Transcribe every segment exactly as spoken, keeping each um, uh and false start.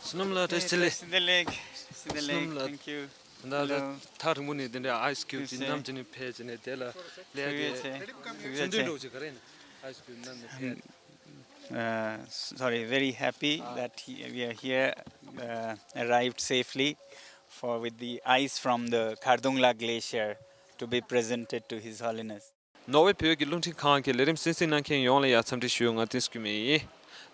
བསོད་ནམས་ལགས། བཀྲ་ཤིས་བདེ་ལེགས། བསོད་ནམས་ལགས། བསོད་ནམས་ལགས། Thank you. ད་ལྟ་ཐག་རིང་པོ་ནས་དེ་འདྲའི་ཨའི་སི་ཁྱུབ་ཅིག་བསྣམས་བྱས་ནས་ཕེབས་བྱས་ནས་དེ་ལ་ལས་ཀའི་ཚོགས་འདུ་འདྲ་བོ་ཅིག་ག་རེ་ཡིན་ན། ཨའི་སི་ཁྱུབ་བསྣམས་ནས་ཕེབས། Uh, sorry, very happy that he, we are here, uh, arrived safely for with the ice from the Khardungla Glacier to be presented to His Holiness. ནོར་ཝེ་བོད་ཀྱི་རླུང་འཕྲིན་ཁང་གི་ལས་རིམ་གསན་གཟིགས་གནང་མཁན་ཡོངས་ལ་ཡང་འཚམས་འདྲི་ཞུ། ང་བསྟན་འཛིན་སྐྱིད་མེད་ཡིན།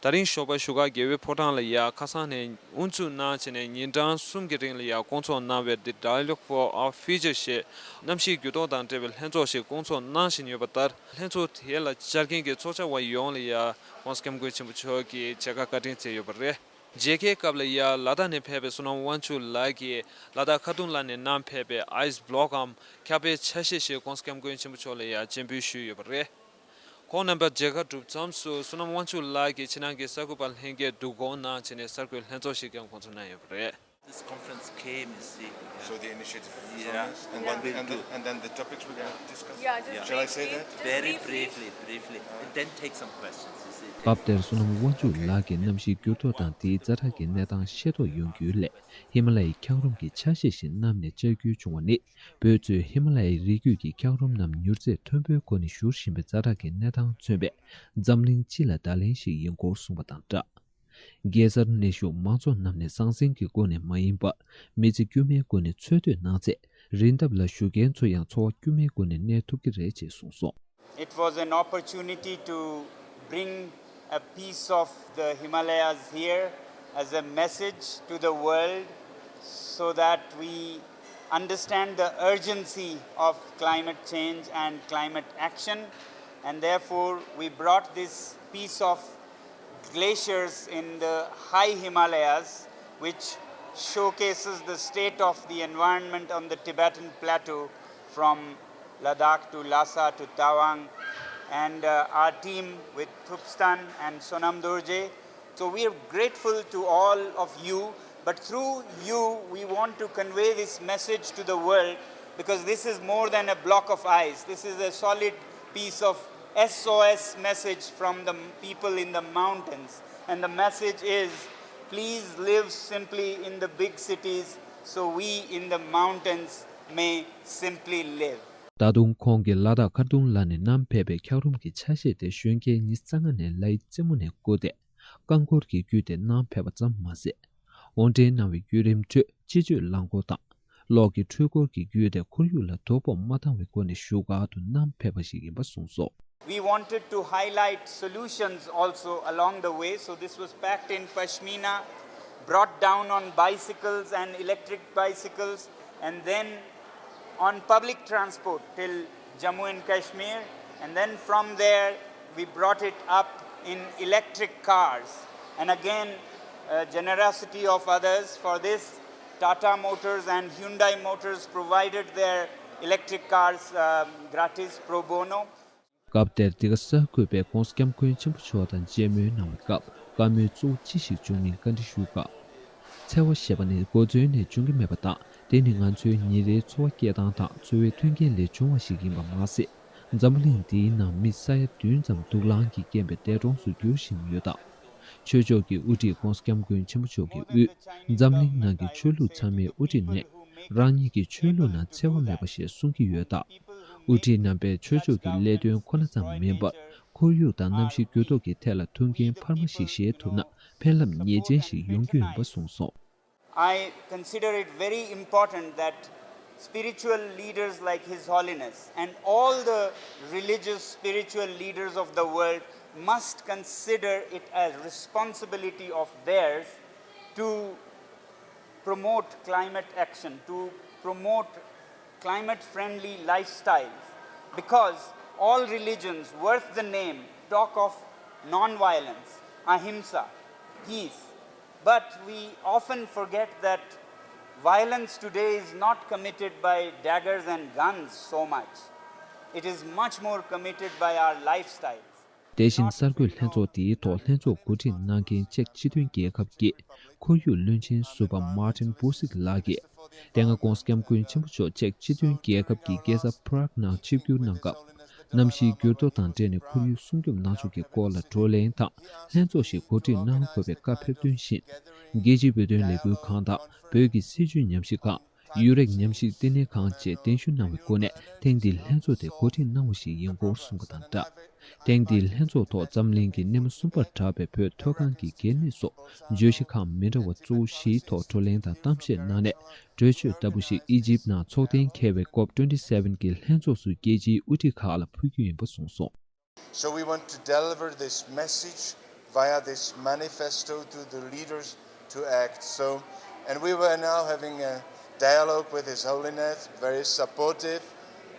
ད་རིང་ཞོགས་པ་བཞུགས་སྒར་རྒྱལ་བའི་ཕོ་བྲང་ལ་ཡ་ཁ་སང་ནས་དབུ་འཛུགས་གནང་བྱས་ནས་ཉིན་གྲངས་གསུམ་གྱི་རིང་ལ་ཡ་སྐོང་ཚོགས་གནང་བའི་The Dialogue for Our Future ཞེས་གནམ་གཤིས་འགྱུར་ལྡོག་དང་འབྲེལ་བའི་ལྷན་ཚོགས་ཤིག་སྐོང་ཚོགས་གནང་བཞིན་ཡོད་པ་ལྟར། ལྷན་ཚོགས་དེ་ལ་བཅར་མཁན་གྱི་ཚོགས་བཅར་བ་ཡོངས་ལ་ཡ་༸གོང་ས་༸སྐྱབས་མགོན་ཆེན་པོ་མཆོག་གིས་མཇལ་ཁ་བཀའ་དྲིན་བསྩལ་ཡོད་པ་རེད། མཇལ་ཁའི་སྐབས་ལ་ཡ་ལ་དྭགས་ནས་ཕེབས་པའི་བསོད་ནམས་དབང་ཕྱུག་ལགས་ཀྱིས་ལ་དྭགས་ཁ་རྡུང་ལ་ནས་བསྣམས་ཕེབས་པའི་ཨའི་སི་བྷི་ལོག་གམ་འཁྱག་པའི་ཆ་ཤས་ཤིག་༸གོང་ས་༸སྐྱབས་མགོན་ཆེན་པོ་མཆོག་ལ་ཡ་སྤྱན་འབུལ་ཞུས་ཡོད་པ་རེད། ཁོང་རྣམ་པ་མཇལ་ཁ་གྲུབ་མཚམས་སུ་བསོད་ནམས་དབང་ཕྱུག་ལགས་ཀྱིས་ཕྱི་ནང་གི་གསར་འགོད་པ་ལྷན་རྒྱས་བསྡུ་སྐོང་གནང་བྱས་ནས་གསར་འགོད་ལྷན་ཚོགས་ཤིག་ཀྱང་སྐོང་ཚོགས་གནང་ཡོད་པ་རེད། This conference came, you see. So the initiative is on this, and then the, and then the topics we're going to discuss. Yeah, just very briefly, briefly, and then take some questions, you see. སྐབས་དེར་བསོད་ནམས་དབང་ཕྱུག་ལགས་ཀྱིས་གནམ་གཤིས་འགྱུར་ལྡོག་དང་དེའི་ཛ་དྲག་གི་གནས་སྟངས་ཤེས་རྟོགས་ཡོང་རྒྱུའི་སླད་ཧི་མ་ལ་ཡའི་འཁྱགས་རོམ་གྱི་ཆ་ཤས་ཤིག་བསྣམས་ནས་བཅར་རྒྱུ་བྱུང་བ་ནི། བོད་གཙོས་ཧི་མ་ལ་ཡའི་རི་རྒྱུད་ཀྱི་འཁྱགས་རོམ་རྣམས་མྱུར་ཚད་མཐོན་པོའི་སྒོ་ནས་བཞུར་བཞིན་པའི་ཛ་དྲག་གི་གནས་སྟངས་མཚོན་པའི་འཛམ་གླིང་སྤྱི་ལ་བརྡ་ལན་ཞིག་ཡིན་སྐོར་གསུངས་པ་དང་སྦྲགས། རྒྱལ་སར་གནས་བཞུགས་མང་ཚོགས་རྣམས་ནས་ཟང་ཟིང་གི་སྒོ་ནས་མ་ཡིན་པར་མི་ཚེ་དཀྱུས་མའི་སྒོ་ནས་འཚོ་སྡོད་གནང་ཚེ། རི་འདབས་ལ་བཞུགས་མཁན་ཚོ་ཡང་འཚོ་བ་དཀྱུས་མའི་སྒོ་ནས་གནས་ཐུབ་ཀྱི་རེད་ཅེས་གསུངས་སོང་། It was an opportunity to bring a piece of the Himalayas here as a message to the world so that we understand the urgency of climate change and climate action, and therefore we brought this piece of glaciers in the high Himalayas, which showcases the state of the environment on the Tibetan plateau from Ladakh to Lhasa to Tawang, and uh, our team with Thubstan and Sonam Dorje. So we are grateful to all of you, but through you, we want to convey this message to the world, because this is more than a block of ice. This is a solid piece of S O S message from the people in the mountains. And the message is, please live simply in the big cities so we in the mountains may simply live. ད་དུང་ཁོང་གིས་ལ་དྭགས་མཁར་གདུང་ལ་ནས་བསྣམས་ཕེབས་པའི་འཁྱགས་རོམ་གྱི་ཆ་ཤས་དེ་གཞོན་སྐྱེས་ཉི་ཤུ་རྩ་ལྔ་ནས་ལའི་རྩེ་མོ་ནས་བསྐུར་ཏེ། རྐང་འཁོར་གྱི་བརྒྱུད་དེ་བསྣམས་ཕེབས་པ་ཙམ་མ་ཟད། དབོར་འདྲེན་གནང་བའི་བརྒྱུད་རིམ་ཁྲོད་སྤྱི་སྤྱོད་རླངས་འཁོར་དང་། གློག་གི་འཕྲུལ་འཁོར་གྱི་བརྒྱུད་དེ་ཁོར་ཡུག་ལ་དོ་ཕོག་མ་བཏང་བའི་སྒོ་ནས་བཞུགས་སྒར་དུ་བསྣམས་ཕེབས་པ་ཞིག་ཡིན་པ་གསུངས་སོང་། We wanted to highlight solutions also along the way, so this was packed in pashmina, brought down on bicycles and electric bicycles, and then on public transport till Jammu and Kashmir, and then from there we brought it up in electric cars. And again, uh, generosity of others for this. Tata Motors and Hyundai Motors provided their electric cars, um, gratis pro bono. སྐབས་དེར་འདི་ག་གསར་འགོད་པས་༸གོང་ས་༸སྐྱབས་མགོན་ཆེན་པོ་མཆོག་དང་མཇལ་མོལ་གནང་བའི་སྐབས་བཀའ་མོལ་གཙོ་བོ་ཅི་ཞིག་བྱུང་མིན་བཀའ་འདྲི་ཞུས་སྐབས། འཚེ་བ་ཞེས་པ་ནི་གོ་མཚོན་ནས་འབྱུང་གི་མེད་པ་དང་། དེ་ནི་ང་ཚོའི་ཉིན་རེའི་འཚོ་བ་སྐྱེལ་སྟངས་དང་འཚོ་བའི་མཐུན་རྐྱེན་ལས་བྱུང་བ་ཞིག་ཡིན་པ་མ་ཟད། འཛམ་བུ་གླིང་འདིའི་ནང་མི་ས་ཡ་བདུན་ཙམ་དུག་རླངས་ཀྱི་རྐྱེན་པས་འདས་གྲོངས་སུ་འགྱུར་བཞིན་ཡོད་སྟབས། ཆོས་ཕྱོགས་ཀྱི་དབུ་ཁྲིད་༸གོང་ས་༸སྐྱབས་མགོན་ཆེན་པོ་མཆོག་གིས་དབུས་འཛམ་གླིང་ནང་གི་ཆོས་ལུགས་ཚང་མའི་དབུ་ཁྲིད་ནས། རང་ཉིད་ཀྱི་ཆོས་ལུགས་ནང་འཚེ་བ་མེད་པ་ཞེས་གསུང་གི་ཡོད་སྟབས། དབུ་ཁྲིད་རྣམ་པས་ཆོས་ཕྱོགས་ཀྱི་ལས་དོན་ཁོ་ན་ཙམ་མིན་པར། ཁོར་ཡུག་དང་གནམ་གཤིས་འགྱུར་ལྡོག་གི་ཐད་ལ་ཐུགས་འགན་འཕར་མ་ཞིག་བཞེས་ཐུབ་ན་ཕན་རླབས་ངེས་ཅན་ཞིག་ཡོང་རྒྱུ་ཡིན་པ་གསུངས་སོང་། I consider it very important that spiritual leaders like His Holiness and all the religious spiritual leaders of the world must consider it a responsibility of theirs to promote climate action, to promote climate friendly lifestyles, because all religions worth the name talk of non-violence, ahimsa, peace. But we often forget that violence today is not committed by daggers and guns so much. It is much more committed by our lifestyles. དེ་བཞིན་གསར་འགོད་ལྷན་ཚོགས་འདིའི་ཐོག་ལྷན་ཚོགས་གོ་སྒྲིག་གནང་མཁན་ཅེཀ་སྤྱི་མཐུན་རྒྱལ་ཁབ་ཀྱི་ཁོར་ཡུག་བློན་ཆེན་ཟུར་པ་མཱ་ཏིན་བུ་སིག་ལགས་ཀྱིས། དེ་སྔ་༸གོང་ས་༸སྐྱབས་མགོན་ཆེན་པོ་མཆོག་ཅེཀ་སྤྱི་མཐུན་རྒྱལ་ཁབ་ཀྱི་རྒྱལ་ས་པ་རག་ནང་ཆིབས་བསྒྱུར་གནང་སྐབས། གནམ་གཤིས་འགྱུར་ལྡོག་དང་འབྲེལ་ནས་ཁོར་ཡུག་སྲུང་སྐྱོབ་གནང་ཕྱོགས་ཀྱི་སྐོར་ལ་བགྲོ་གླེང་དང་ལྷན་ཚོགས་ཤིག་གོ་སྒྲིག་གནང་དགོས་པའི་བཀའ་ཕེབས་དོན་བཞིན། རྒྱལ་སྤྱིའི་བོད་དོན་ལས་འགུལ་ཁང་དང་བོད་ཀྱི་སྲིད་བྱུས་ཉམས་ཞིབ་ཁང་། ཡུ་རེག་ཉམས་ཞིབ་བསྟི་གནས་ཁང་བཅས་གདན་ཞུ་གནང་བའི་སྒོ་ནས་ཐེངས་འདིའི་ལྷན་ཚོགས་དེ་གོ་སྒྲིག་གནང་བ་ཞིག་ཡིན་སྐོར་གསུངས་པ་དང་སྦྲགས། ཐེངས་འདིའི་ལྷན་ཚོགས་ཐོག་འཛམ་གླིང་གི་སྣེ་མོ་གསུམ་པར་གྲགས་པའི་བོད་མཐོ་སྒང་གི་སྒེར་གནས་སོགས་བརྗོད་གཞི་ཁག་མི་འདྲ་བ་གཙོ་བོ་བཞིའི་ཐོག་བགྲོ་གླེང་དང་གཏམ་བཤད་གནང་ནས། གྲོས་ཆོད་ལྟ་བུ་ཞིག་ཨི་ཇིབ་ནང་ཚོགས་གཏན་འཁེལ་བའི་ཀོབ་ཊུ་ཝེན་ཊི་སེ་ཝེན་གྱི་ལྷན་ཚོགས་སུ་རྒྱལ་སྤྱིའི་དབུ་ཁྲིད་ཁག་ལ་ཕུལ་རྒྱུ་ཡིན་པ་གསུངས་སོང་། So we want to deliver this message via this manifesto to the leaders to act. So, and we were now having a dialogue with His Holiness, very supportive.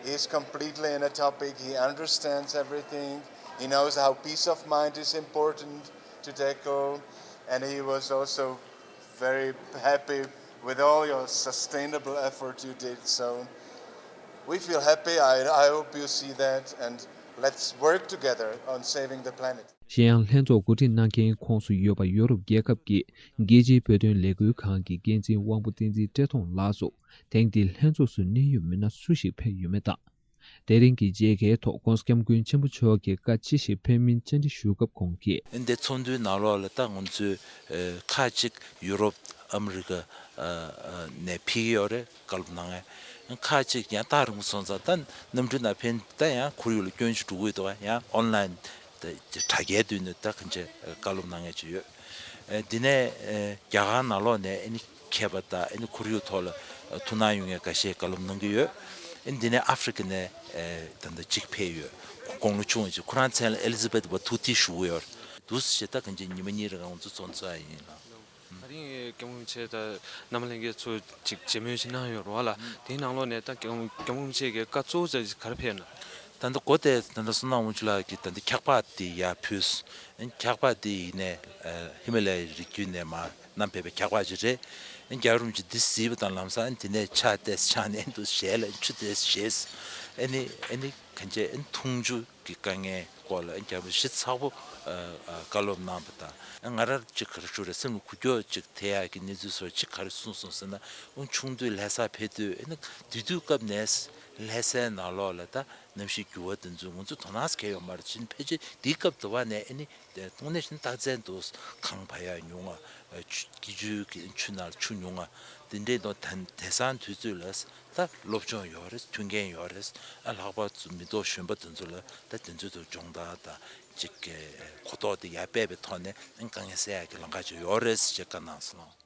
He's completely in a topic, he understands everything, he knows how peace of mind is important to tackle, and he was also very happy with all your sustainable effort you did. So we feel happy. I, I hope you see that, and let's work together on saving the planet. གཞན་ཡང་ལྷན་ཚོགས་གོ་སྒྲིག་གནང་མཁན་ཁོངས་སུ་ཡོད་པ་ཡོ་རོབ་རྒྱལ་ཁབ་ཀྱི་རྒྱལ་སྤྱིའི་བོད་དོན་ལས་འགུལ་ཁང་གི་འགན་འཛིན་དབང་པོ་བསྟན་འཛིན་བཀྲས་མཐོང་ལགས་སུ་ཐེངས་འདིའི་ལྷན་ཚོགས་སུ་གནད་ཡོད་མི་སྣ་སུ་ཞིག་ཕེབས་ཡོད་མེད་དང་། དེ་རིང་གི་མཇལ་ཁའི་ཐོག་༧གོང་ས་༧སྐྱབས་མགོན་ཆེན་པོ་མཆོག་གིས་བཀའ་ཅི་ཞིག་ཕེབས་མིན་བཅར་འདྲི་ཞུ་སྐབས་ཁོང་གིས། འདི་ཚོགས་འདུའི་ནང་ལོགས་ལ་ད་ང་ཚོས་ཨ་ཁག་ཅིག་ཡུ་རོབ་ཨ་མི་རི་ཀ་ཨ་ཨ་ནས་ཕེབས་ཀྱི་ཡོད་རེད། བཀའ་སློབ་གནང་མཁན་ཁག་ཅིག་ཡང་ཐག་རིང་པོ་སོང་ཙང་ད་གནམ་གྲུའི་ནང་ཕེབས་ད་ཡང་ཁོར་ཡུག་ལ་སྐྱོན་ཞིག་འགྲོ་གི་ཡོད་འདུག་ཡང་ཨོན་ལན་དྲ་རྒྱའི་མདུན་ནས་ད་གང་ཅི་བཀའ་སློབ་གནང་མཁན་ཅིག་ཡོད། ཨ་འདི་ནས་ཨ་རྒྱ་གར་ནང་ལོགས་ནས་ཨ་ནི་མཁས་པ་དང་ཨ་ནི་ཁོར་ཡུག་ཐོག་ལ་ཐུགས་སྣང་ཡོད་མཁན་འགའ་ཤས་བཀའ་སློབ་གནང་གི་ཡོད། ཨ་ནི་འདི་ནས་ཨ་ཧྥི་རི་ཀ་ནས་ཨ་ད་ལྟ་གཅིག་ཕེབས་ཡོད། དགུང་ལོ་ཆུང་བ་ཅིག་ཁོ་རང་མཚན་ལ་ཨེ་ལི་ཛ་བེད་བ་ཐུག་ཏི་ཞུ་གི་ཡོད། འདུག་སེ་བྱས་ད་གང་ཅི་ཉི་མ་གཉིས་རིང་ང་ཚོ་འཛོམས་ཚར་ཡིན་ལ། ད་རིང་སྐྱབས་མགོན་རིན་པོ་ཆེ་དང་རྣམ་པ་ལྷན་རྒྱས་ཚོ་ཅིག་མཇལ་མོལ་ཅིག་གནང་ཡོད་རེད་བ་ལ། དེའི་ནང་ལོགས་ནས་ད་སྐྱབས་སྐྱབས་མགོན་རིན་པོ་ཆེ་གི་བཀའ་གཙོ་བོ་ཅིག་ག་རེ་ཕེབས་ན། ད་ལྟ་གོ་དེ་ད་ལྟ་བསོད་ནམས་དབང་ཕྱུག་ལགས་ཀྱིས་ད་ལྟ་འཁྱག་པ་དེ་ཡར་ཕུལ། འཁྱག་པ་དེ་ཡིན་ནས་ཧི་མ་ལ་ཡའི་རི་རྒྱུད་ནས་མར་བསྣམས་ཕེབས་པའི་འཁྱག་པ་ཅིག་རེད། རྒྱལ་བ་རིན་པོ་ཆེ་འདི་གཟིགས་པ་དང་ལམ་སང་དེ་ནས་ཕྱག་བལྟས་ཕྱག་ནས་འདུག་ཞལ་ལ་ཆུ་བལྟས་ཞེས། ཨ་ནི་ཨ་ནི་གང་ཅི་ཨ་ནི་འཐུང་ཆུ་གི་དཀའ་ངལ་སྐོར་ལ་རྒྱ་མི་ཞིབ་ཚགས་པོ་ཨ་ཨ་བཀའ་སློབ་གནང་བ་དང་། ང་རང་གཅིག་ག་རེ་ཞུ་རེད། སེམས་ལ་འགུལ་སྐྱོད་ཅིག་ཐེབས་ཡག་གི་གནས་ཚུལ་སོགས་ཅིག་ག་རེ་གསུངས་སོང་ཟེར་ན། ཨང་ཆུང་དུས་ལྷ་སར་ཕེབས་དུས་ཨ་ནི་དེ་དུས་སྐབས་ནས་ལྷ་སའི་ནང་ལོགས་ལ་ད་གནམ་གཤིས་འགྱུར་བ་དེ་ཚོ་ང་ཚོས་དོ་སྣང་གང་ཡང་ཡོད་མ་རེད། ཕྱིན་ཕལ་ཆེར་དེའི་སྐབས་དུ་བ་ནས་ཨ་ནི་གཏོང་ནས་ཕྱིན་རྟགས་མཚན་དུ་གངས་བབས་ཡག་ཉུང་ང་། ཆུ་སྐྱིད་ཆུའི་ཆུ་ནང་ཆུ་ཉུང་ང་། དེ་འདྲའི་དོ་དེང་དེང་སང་དུས་ཚོད་ལ། ད་སློབ་སྦྱོང་ཡོད་རེད། མཐུན་རྐྱེན་ཡོད་རེད། ཨ་ལྷག་པར་དུ་མི་ཐོག་གཞོན་པ་དེ་ཚོ་ལ་ད་དེ་ཚོ་དང་སྦྱོང་བརྡར་དང་ཅིག་གོ་རྟོགས་དེ་ཡར་སྤེལ་བའི་ཐོག་ནས་དཀའ་ངལ་སེལ་ཡག་གི་ལམ་ཁ་ཅིག་ཡོད་རེད་ཅེས་བཀའ་གནང་སོང་།